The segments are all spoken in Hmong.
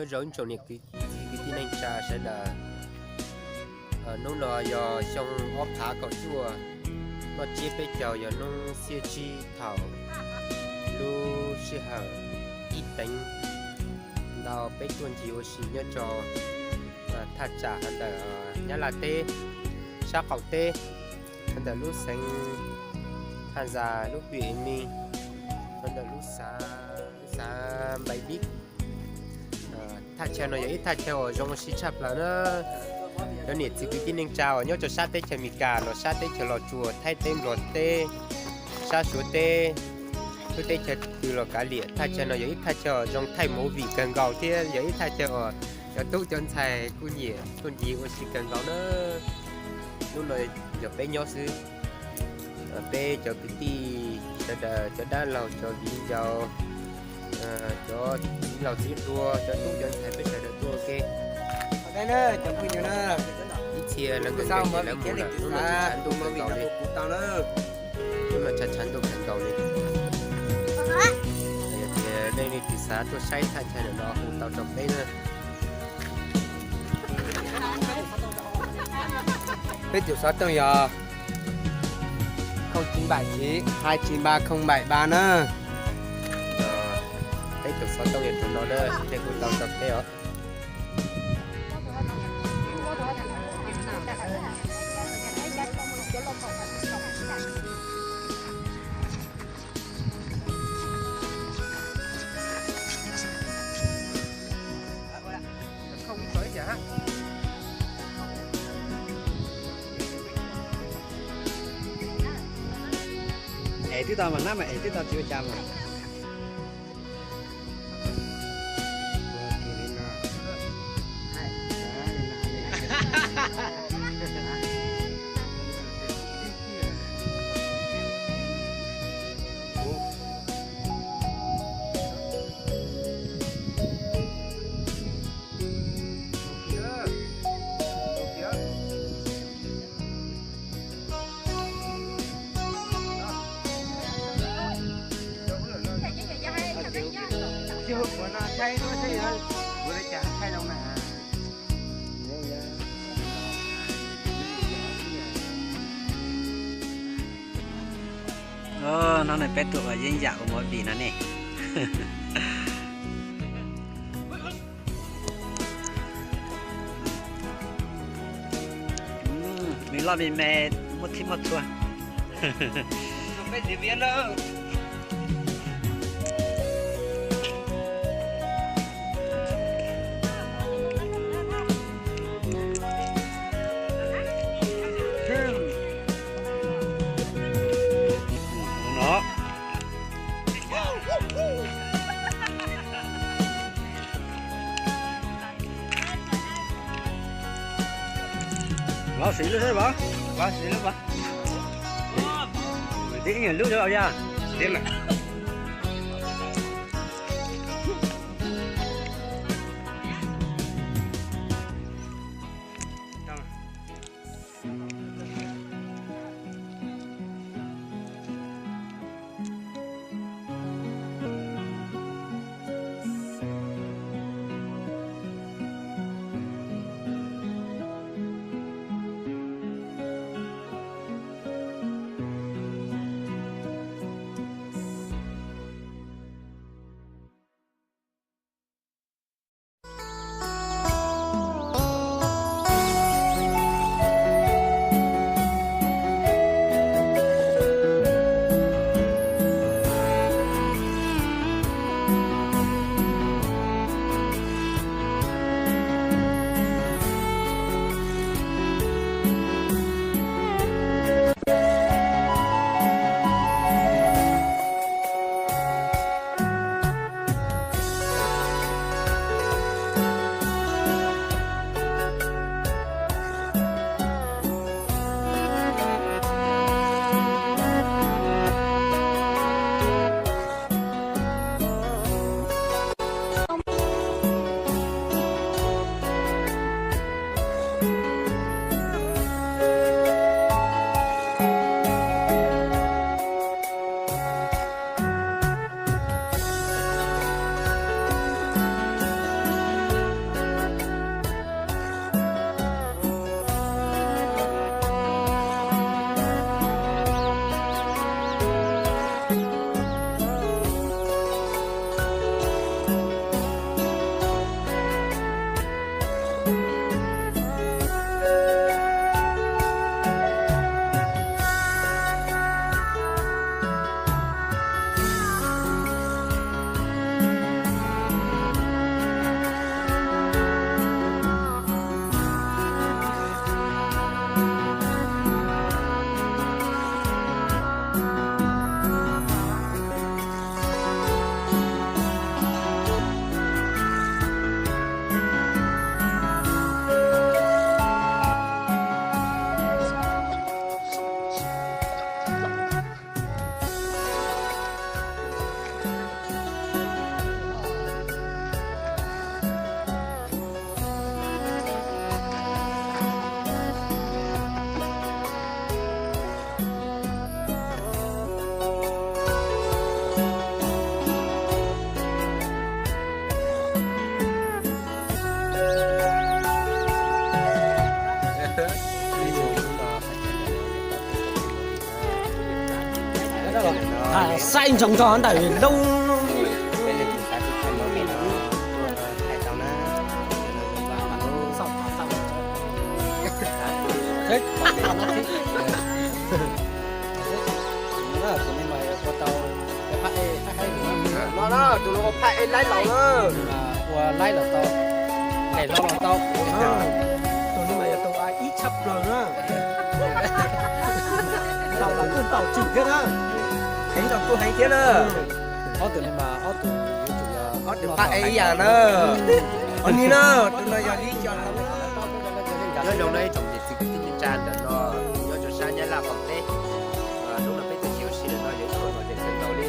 Nyob zoo ib tsoom niam kwv txiv kwv tij neej tsa sawv daws, hnub no yog xyoo ob phav kaum cuaj, noj tsiab peb caug, yog hnub xiab tsib thaum lub sij hawm ib teev ntau peb tuaj ncig ua si nyob rau thaj tsam hauv ntawm Nyab Laj teb, sab qaum teb, hauv ntawm lub xeev Haj Zas, lub hwm Emis, hauv ntawm lub xav, lub xav Npais Dib. Thaj chaw no yog ib thaj chaw uas zoo ua si tshaj plaws na. Cov niam txiv kwv tij neej tsa uas nyob rau sab teb chaws Amelikas los sab teb chaws Los Tsuas, Thaib teb, Nplog teb, sab Suav teb, lub teb chaws twg los kav liam, thaj chaw no yog ib thaj chaw uas zoo thaij movie kawg nkaus thiab yog ib thaj chaw uas cov tub cov ntxhais kuj nyiam tuaj ncig ua si kawg nkaus na. Hnub no yog peb nyob xwb, peb cov kwv tij sawv daws, cov dab laug, cov viv ncaus, cov txiv laug txiv hluas, cov tub cov ntxhais peb sawv daws tuaj ua ke. Ib txhia lawv nkawd nkawd ces lawv mus lawm, hnub no tshav ntuj kawg nkaus li. Hnub no tshav tshav ntuj kawg nkaus li. Yog tias nej leej twg xav tuaj saib thaj chaw ntawm no hu tau rau peb na. Peb tus xov tooj yog không chín bảy chín hai chín ba không bảy ba na. Peb tus xov tooj yog tus no na, nej hu tau rau peb os. Es twb tau mas nab mas es twb tau tsis ua cas mas. Hnub no ne peb tuaj ua yeeb yam ua movie no ne. Me loj me me, muaj thib muaj thuam. Los siv lub xwb los, los siv lub pas. Tib lub xwb los yog. Saib ntsoov tso ntawm lub no na, tus no ua phaj ej laib laus na. Ua laib los tau, daim hlau los tau. Tus no mas yog tus ib tshaj plaws na. Laus los kuj ntaus tsum thiab na. Heev los kuj heev thiab na. Ob tug no mas ob tug yuav tsum yog ob tug phaj ej ib yam na. Ua li na, tus no yog li cov nyob zoo na ib tsoom niam txiv kwv tij neej tsa ntawm no nyob rau sab Nyab Laj qaum teb. Hnub no peb tuaj ua si ntawm no yog ib tug lom zem kawg nkaus li.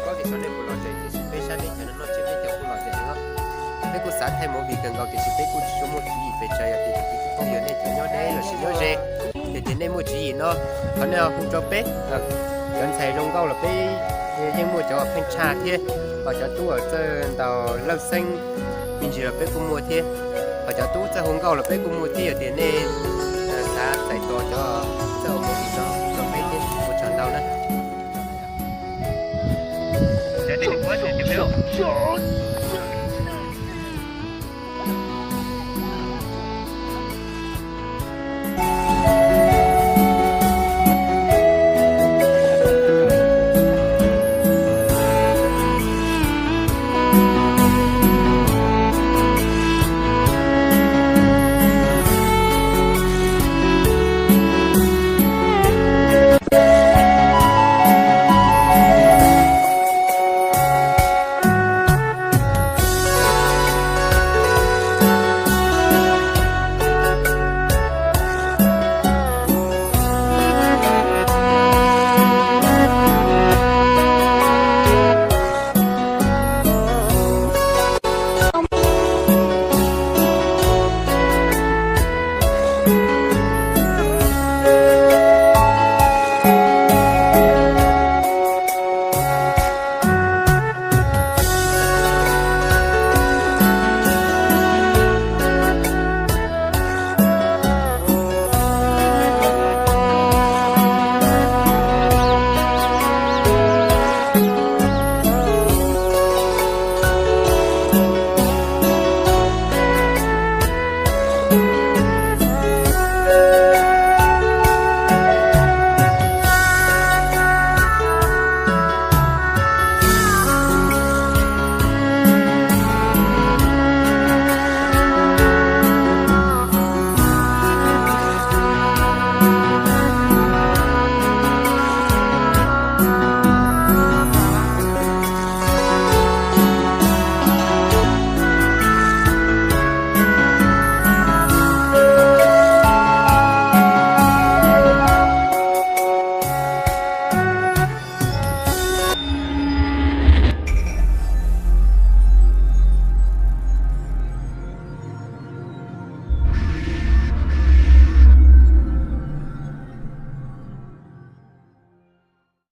Koj tias xyov nej puas lom zem tiam sis peb saib teb chaws no noj tsiab peb cov kuj lom zem heev os. Peb kuj xav thaij movie kawg nkaus tiam sis peb kuj tsis tshua muaj tswv yim pes tsawg, yog tias tus kwv tij phooj ywg nej cov nyob deb los sis nyob ze, yog tias nej muaj tswv yim no thov nej ho hu rau peb. Cov ntxhais zoo nkauj los peb yeej muaj cov pheej tshaj thiab, ho cov tub uas txawj ntaus lawj xeeb me ntsis los peb kuj muaj thiab, ho cov tub txawj hu nkauj los peb kuj muaj thiab. Yog tias nej xav txais tos cov txawj ua movie no rau peb thiab ua tsaug ntau na.